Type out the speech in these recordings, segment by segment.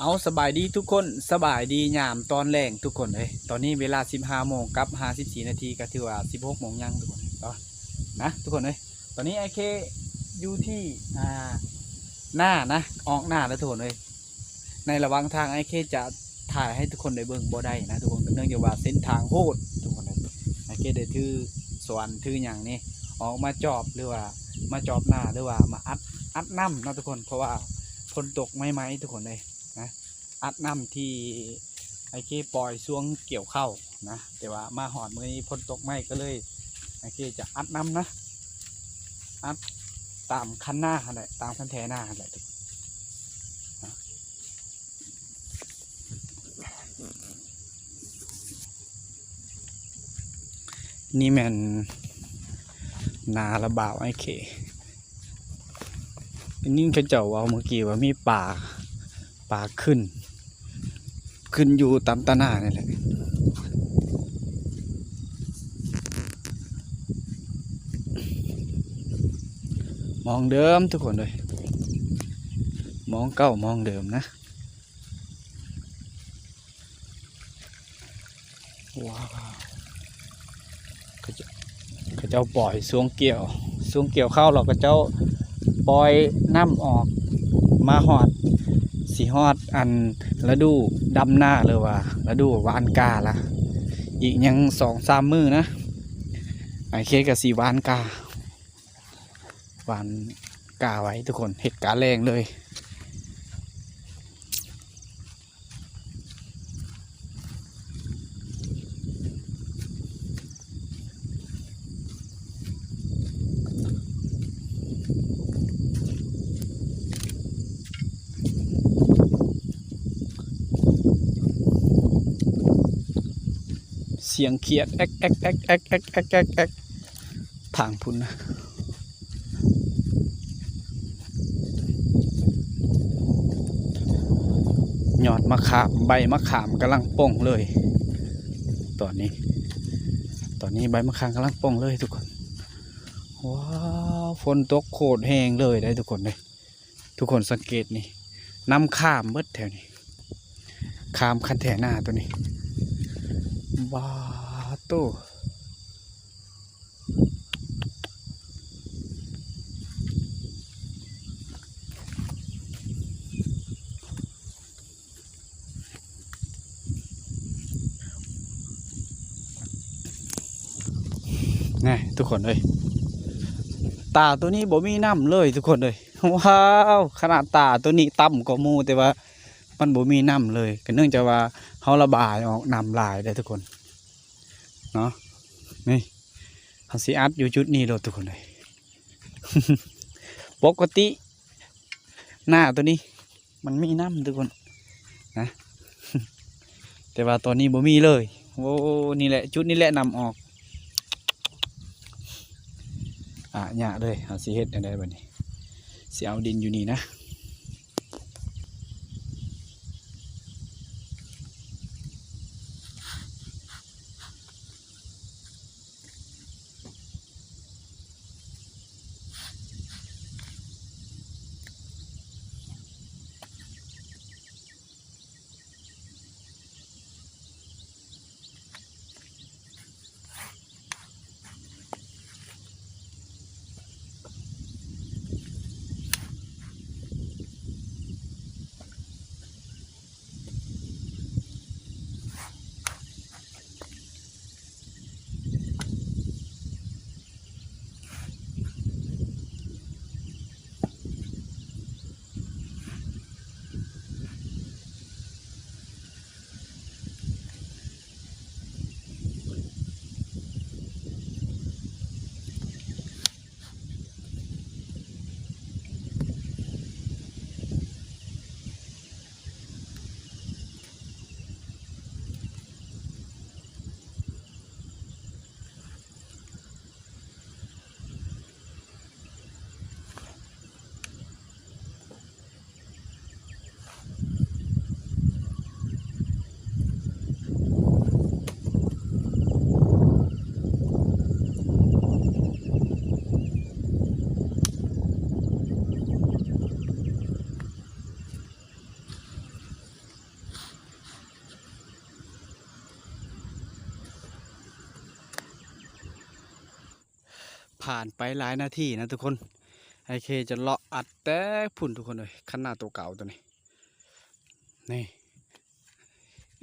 ເອົາ ສະບາຍດີທຸກຄົນ ສະບາຍດີຍາມຕອນແລງທຸກຄົນເອີຍ. ຕອນນີ້ເວລາສິບຫ້າໂມງກັບຫ້າສິບສີ່ນາທີ ກໍຖືວ່າສິບຫົກໂມງຍັງທຸກຄົນເອີຍ ນະທຸກຄົນເອີຍ. ຕອນນີ້ອ້າຍເຄຢູ່ທີ່ ອ່າ ນານະ ອອກນາແລ້ວທຸກຄົນເອີຍ. ໃນລະຫວ່າງທາງອ້າຍເຄຈະຖ່າຍໃຫ້ທຸກຄົນໄດ້ເບິ່ງບໍ່ໄດ້ນະທຸກຄົນ ເນື່ອງຈາກວ່າເສັ້ນທາງໂຫດທຸກຄົນເອີຍ. ອ້າຍເຄໄດ້ຖືສວນຖືຫຍັງນີ້ ອອກມາຈອບ ຫຼືວ່າມາຈອບນາ ຫຼືວ່າມາອັດ ອັດນ້ຳເນາະທຸກຄົນ ເພາະວ່າຝົນຕົກໃໝ່ໆທຸກຄົນເອີຍນະ. ອັດນ້ຳທີ່ອ້າຍເຄປ່ອຍຊ່ວງກ່ຽວເຂົ້ານະ ແຕ່ວ່າມາຮອດມື້ນີ້ຝົນຕົກໃໝ່ ກໍເລີຍອ້າຍເຄຈະອັດນ້ຳນະ ອັດຕາມຄັນນາຫັ້ນແຫຼະ ຕາມຄັນແຖນາຫັ້ນແຫຼະ. ນີ້ແມ່ນນາລະບ່າວອ້າຍເຄ. ໄດ້ຍິນເຂົາເຈົ້າເວົ້າເມື່ອກີ້ວ່າມີປາ ປາຂຶ້ນ ຂຶ້ນຢູ່ຕາມຕາໜ້ານີ້ແຫຼະ. ໝ່ອງເດີມທຸກຄົນເອີຍ ໝ່ອງເກົ່າໝ່ອງເດີມນະ. ວ້າວ ເຂົາເຈົ້າ ເຂົາເຈົ້າປ່ອຍຊ່ວງກ່ຽວ ຊ່ວງກ່ຽວເຂົ້າ ແລ້ວເຂົາເຈົ້າປ່ອຍນ້ຳອອກ ມາຮອດ ຊິຮອດອັນລະດູດຳນາ ຫຼືວ່າລະດູຫວ່ານກ້າລະ ອີກຍັງສອງສາມມື້ນະ ອ້າຍເຄກໍຊິຫວ່ານກ້າ ຫວ່ານກ້າໄວ້ທຸກຄົນ ເຮັດກ້າແລ້ງເລີຍ. ສຽງຂຽດແອັກໆໆໆໆໆ ທາງພຸ້ນນະ ຍອດມະຂາມ ໃບມະຂາມກຳລັງປົ່ງເລີຍ ຕອນນີ້ ຕອນນີ້ໃບມະຂາມກຳລັງປົ່ງເລີຍທຸກຄົນ. ວ້າວ ຝົນຕົກໂຄດແຮງເລີຍໄດ໋ທຸກຄົນເດ້. ທຸກຄົນສັງເກດນີ້ ນ້ຳຂາມເບິດແຖວນີ້ ຂາມຄັນແຖນາໂຕນີ້ ບາໂຕ. ແນ່ ທຸກຄົນເອີຍ ຕາໂຕນີ້ບໍ່ມີນ້ຳເລີຍທຸກຄົນເອີຍ. ວ້າວ ຂະໜາດຕາໂຕນີ້ຕ່ຳກວ່າໝູ່ ແຕ່ວ່າມັນບໍ່ມີນ້ຳເລີຍ ກໍເນື່ອງຈາກວ່າເຮົາລະບາຍອອກນ້ຳຫຼາຍເດ້ທຸກຄົນເນາະ. ນີ້ ເຮົາຊິອັດຢູ່ຈຸດນີ້ໂລດທຸກຄົນເອີຍ. ປົກກະຕິໜ້າໂຕນີ້ ມັນມີນ້ຳທຸກຄົນນະ ແຕ່ວ່າຕອນນີ້ບໍ່ມີເລີຍ. ໂອ້ ນີ້ແຫຼະ ຈຸດນີ້ແຫຼະນ້ຳອອກ. ອາ ຍາກເລີຍ ເຮົາຊິເຮັດແນວໃດບັດນີ້ ຊິເອົາດິນຢູ່ນີ້ນະ. ໂ ຜ່ານໄປຫຼາຍນາທີນະທຸກຄົນ ໄອ້ເຄຈະເລາະອັດແຕ່ພຸ້ນທຸກຄົນເອີຍ ຄັນນາໂຕເກົ່າໂຕນີ້ ນີ້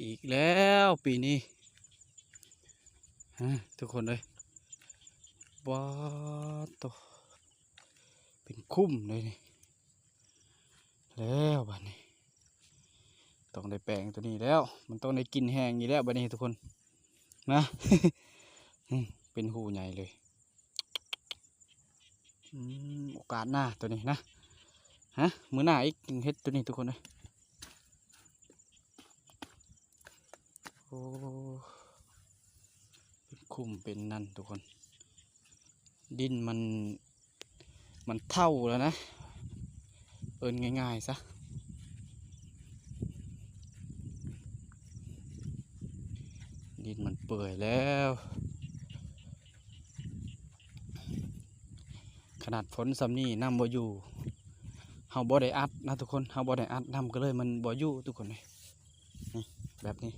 ອີກແລ້ວປີນີ້ ຮະ ທຸກຄົນເອີຍ ປາດໂທ້ ເປັນຄຸ້ມເລີຍນີ້ ແລ້ວບາດນີ້ ຕ້ອງໄດ້ແປງໂຕນີ້ແລ້ວ ມັນຕ້ອງໄດ້ກິນແຮງອີກແລ້ວບາດນີ້ທຸກຄົນ ນະ ເປັນຮູໃຫຍ່ເລີຍ ອືມ ໂອກາດໜ້າໂຕນີ້ນະ ຮະ ມື້ໜ້າອີກຈຶ່ງເຮັດໂຕນີ້ທຸກຄົນເອີຍ ໂອ້ ເປັນຄຸ້ມເປັນນັ້ນທຸກຄົນ ດິນມັນ ມັນເຖົ້າແລ້ວນະ ເອີ້ນງ່າຍໆຊະ ດິນມັນເປື່ອຍແລ້ວ ຂະໜາດຝົນສ່ຳນີ້ນ້ຳບໍ່ຢູ່ ເຮົາບໍ່ໄດ້ອັດນະທຸກຄົນ ເຮົາບໍ່ໄດ້ອັດ ນ້ຳກໍເລີຍມັນບໍ່ຢູ່ທຸກຄົນເອີຍ ນີ້ ແບບນີ້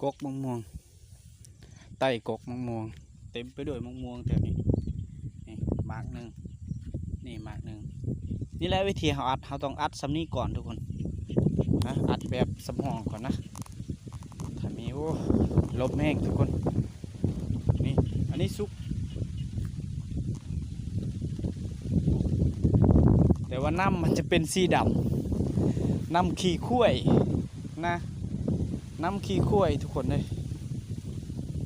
ກົກມະມ່ວງ ໃຕ້ກົກມະມ່ວງ ເຕັມໄປດ້ວຍມະມ່ວງແຖວນີ້ ນີ້ໝາກໜຶ່ງ ນີ້ໝາກໜຶ່ງ ນີ້ແຫຼະວິທີເຮົາອັດ ເຮົາຕ້ອງອັດສ່ຳນີ້ກ່ອນທຸກຄົນ ນະ ອັດແບບສຳຮອງກ່ອນນະ ຖ້າມີ ໂອ້ ລົມແຮງທຸກຄົນ ນີ້ ອັນນີ້ສຸກ ແຕ່ວ່ານ້ຳມັນຈະເປັນສີດຳ ນ້ຳຂີ້ຄວາຍນະ ນ້ຳຂີ້ຄວາຍທຸກຄົນເອີຍ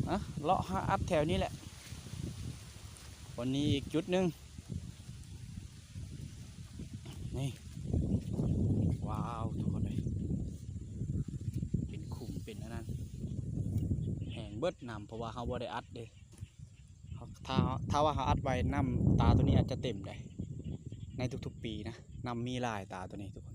ອະ ເລາະຫາອັດແຖວນີ້ແຫຼະ ວັນນີ້ອີກຈຸດໜຶ່ງ ນີ້ ວ້າວ ທຸກຄົນເອີຍ ເປັນຂຸມເປັນອັນນັ້ນ ແຫ້ງເບິດນ້ຳ ເພາະວ່າເຮົາບໍ່ໄດ້ອັດເດ້ ເຮົາ ຖ້າ ຖ້າວ່າເຮົາອັດໄວ້ ນ້ຳຕາໂຕນີ້ອາດຈະເຕັມໄດ໋ ໃນທຸກໆປີນະ ນ້ຳມີຫຼາຍຕາໂຕນີ້ທຸກຄົນ.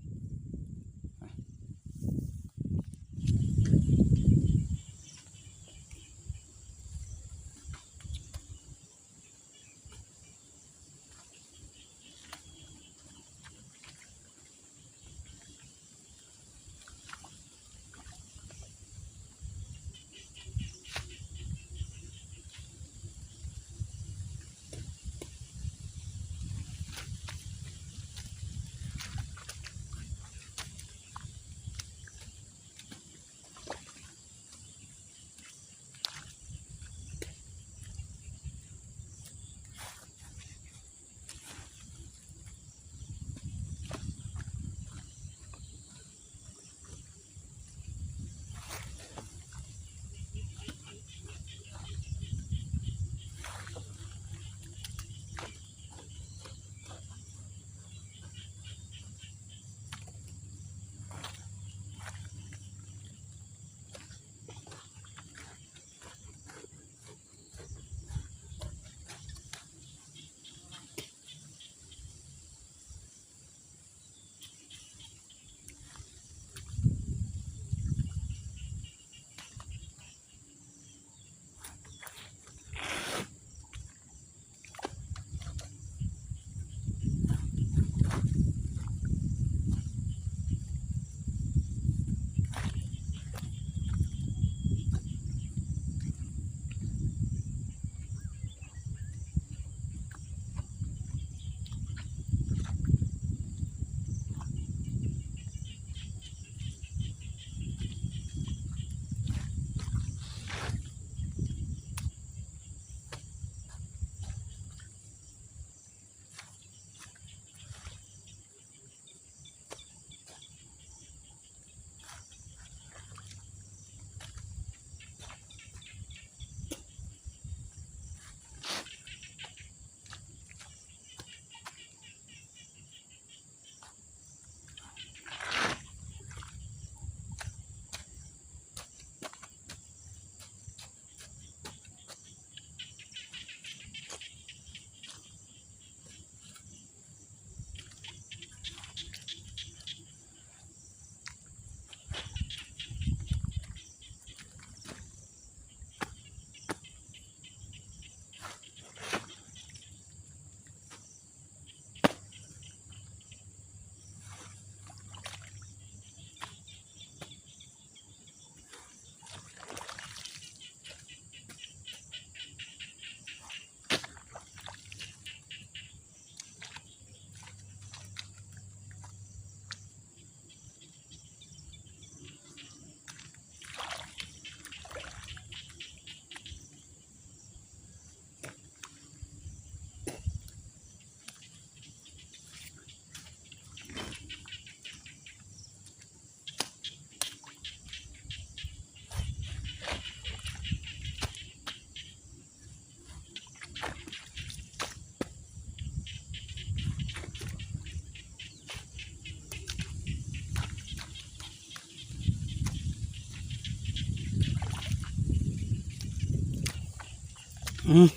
อืม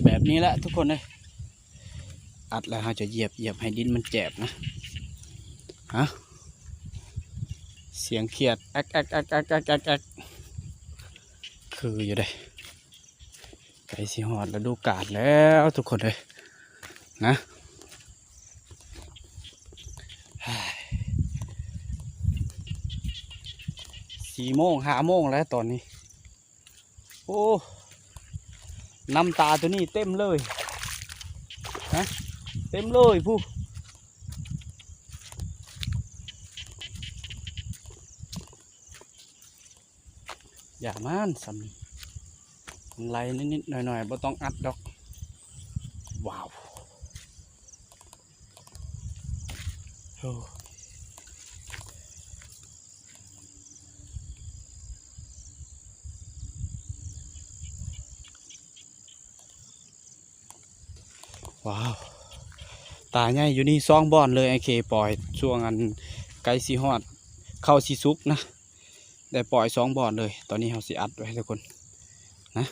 แบบนี้แหละทุกคนเอ้ย อัดแล้วเราจะเหยียบ เหยียบให้ดินมันแจบนะ ฮะ เสียงเขียด แอ๊ก แอ๊ก คืออยู่เด้ ใกล้สิฮอดฤดูกาลแล้วทุกคนเอ้ย นะ สี่โมง ห้าโมงแล้วตอนนี้ โอ้ น้ำตาตัวนี้เต็มเลย ฮะ เต็มเลยพุ้น อย่ามันส่ำนี้ มันไหลนิดๆหน่อยๆ บ่ต้องอัดดอก ว้าว โอ้ ว้าว ตาใหญ่อยู่นี่สองบ่อนเลย ไอ้เคปล่อยช่วงอันใกล้สิฮอด เข้าสิสุกนะ ได้ปล่อยสองบ่อนเลย ตอนนี้เราสิอัดไว้ทุกคน นะ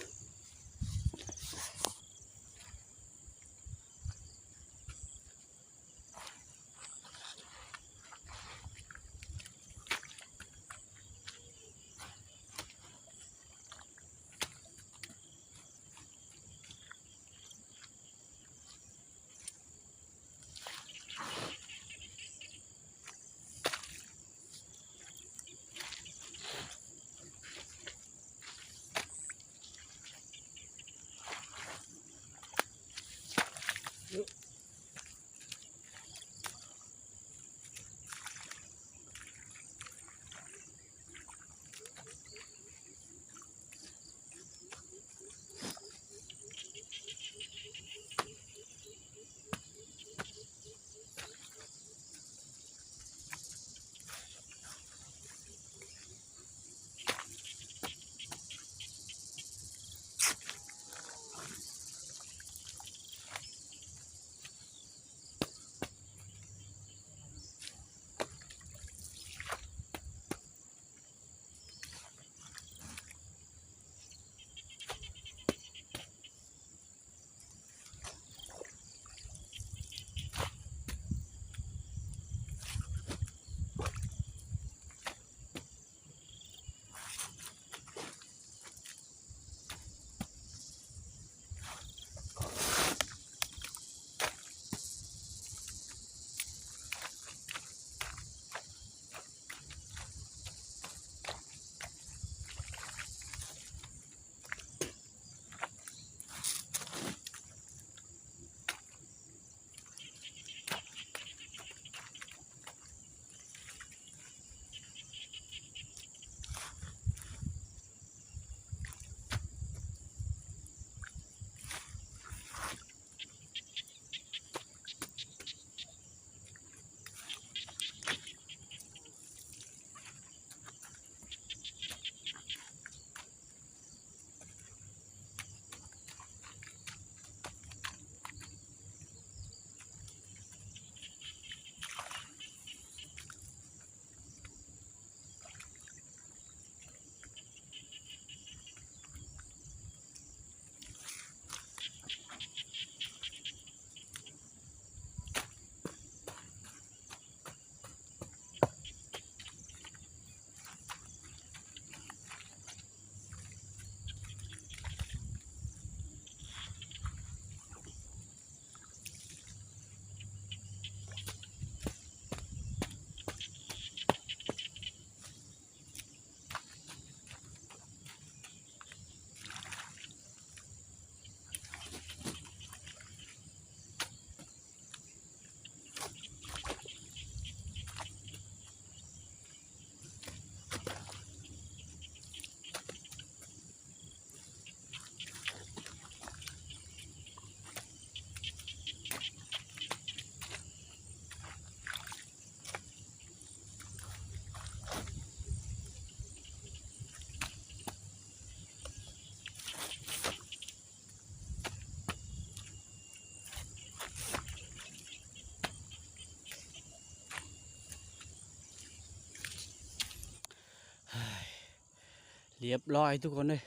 เรียบร้อยทุกคนเอ้ย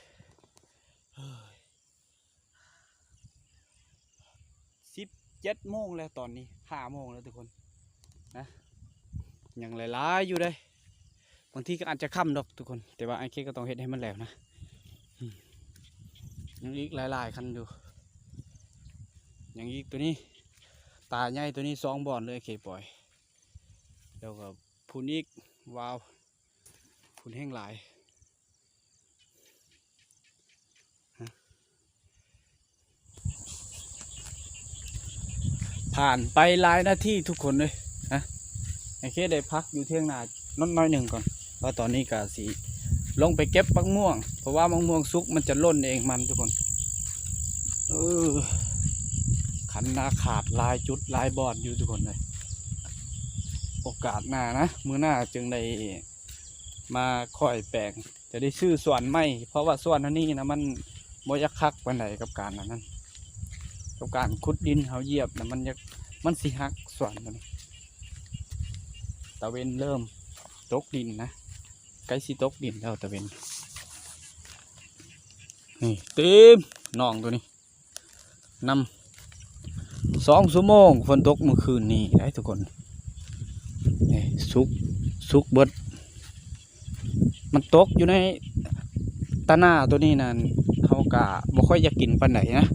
เฮ้ย ເຈັດໂມງແລ້ວ ຕອນນີ້ຫ້າໂມງແລ້ວທຸກຄົນນະ ຍັງຫຼາຍໆຢູ່ເດ້. ບາງທີກໍອາດຈະຄ່ຳດອກທຸກຄົນ ແຕ່ວ່າອ້າຍເຄກໍຕ້ອງເຮັດໃຫ້ມັນແລ້ວນະ. ອືມ ຍັງອີກຫຼາຍໆຄັນຢູ່ ຍັງອີກ. ໂຕນີ້ ຕາໃຫຍ່ໂຕນີ້ສອງບ່ອນເລີຍ ອ້າຍເຄປ່ອຍ. ແລ້ວກໍພຸ້ນອີກ ວາວ ພຸ້ນແຮງຫຼາຍ. ຜ່ານໄປຫຼາຍນາທີທຸກຄົນເອີຍນະ ໂອເຄ ໄດ້ພັກຢູ່ຖຽງນາໜ້ອຍໜຶ່ງກ່ອນ ເພາະຕອນນີ້ກະຊິລົງໄປເກັບໝາກມ່ວງ ເພາະວ່າໝາກມ່ວງສຸກມັນຈະຫຼົ່ນເອງມັນທຸກຄົນ. ເອີ ຄັນນາຂາດຫຼາຍຈຸດຫຼາຍບ່ອນຢູ່ທຸກຄົນເອີຍ. ໂອກາດໜ້ານະ ມື້ໜ້າຈຶ່ງໄດ້ມາຄ່ອຍແປງ ຈະໄດ້ຊື້ສວ່ານໃໝ່ ເພາະວ່າສວ່ານອັນນີ້ນະ ມັນບໍ່ຢາກຄັກປານໃດກັບການອັນນັ້ນ ກັບການຂຸດດິນ ເຮົາຢຽບນະ ມັນຢາກ ມັນຊິຫັກສວ່ານຕົວນີ້. ຕາເວັນເລີ່ມຕົກດິນນະ ໃກ້ຊິຕົກດິນແລ້ວຕາເວັນ. ນີ້ ເຕັມໜອງຕົວນີ້ ນຳ ສອງຊົ່ວໂມງ ຝົນຕົກມື້ຄືນນີ້ໄດ໋ທຸກຄົນ. ນີ້ ສຸກ ສຸກເບິດ ມັນຕົກຢູ່ໃນຕາໜ້າໂຕນີ້ນັ້ນ ເຮົາກະບໍ່ຄ່ອຍຢາກກິນປານໃດນະ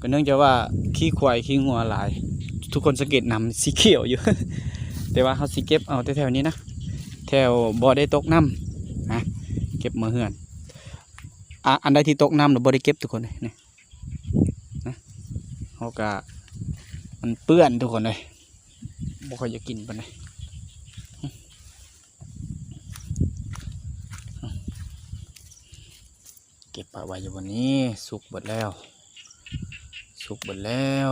ກໍເນື່ອງຈາກວ່າຂີ້ຄວາຍຂີ້ງົວຫຼາຍ. ທຸກຄົນສັງເກດ ນ້ຳມັນສີຂຽວຢູ່ ແຕ່ວ່າເຮົາຊິເກັບເອົາແຖວໆນີ້ນະ ແຖວບໍ່ໄດ້ຕົກນ້ຳນະ ເກັບມາເຮືອນ. ອາ ອັນໃດທີ່ຕົກນ້ຳແລ້ວບໍ່ໄດ້ເກັບທຸກຄົນເອີຍ ນີ້ ນະ ເຮົາກະ ມັນເປື້ອນທຸກຄົນເອີຍ ບໍ່ຄ່ອຍຢາກກິນປານໃດ. ເກັບປະໄວ້ຢູ່ບ່ອນນີ້ ສຸກເບິດແລ້ວ ສຸກເບິດແລ້ວ.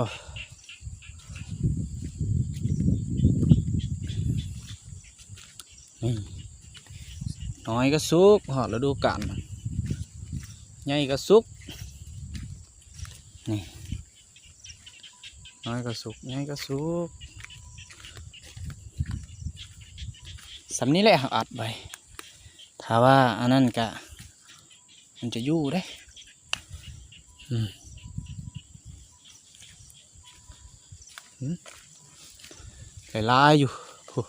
ນີ້ ນ້ອຍກໍສຸກ ຮອດລະດູການ ໃຫຍ່ກໍສຸກ. ນີ້ ນ້ອຍກໍສຸກ ໃຫຍ່ກໍສຸກ. ສ່ຳນີ້ແຫຼະ ເຮົາອັດໄວ້ ຖ້າວ່າອັນນັ້ນກະ ມັນຈະຢູ່ເດ້. ອືມ ອືມ ຫຼາຍໆຢູ່ພຸ້ນ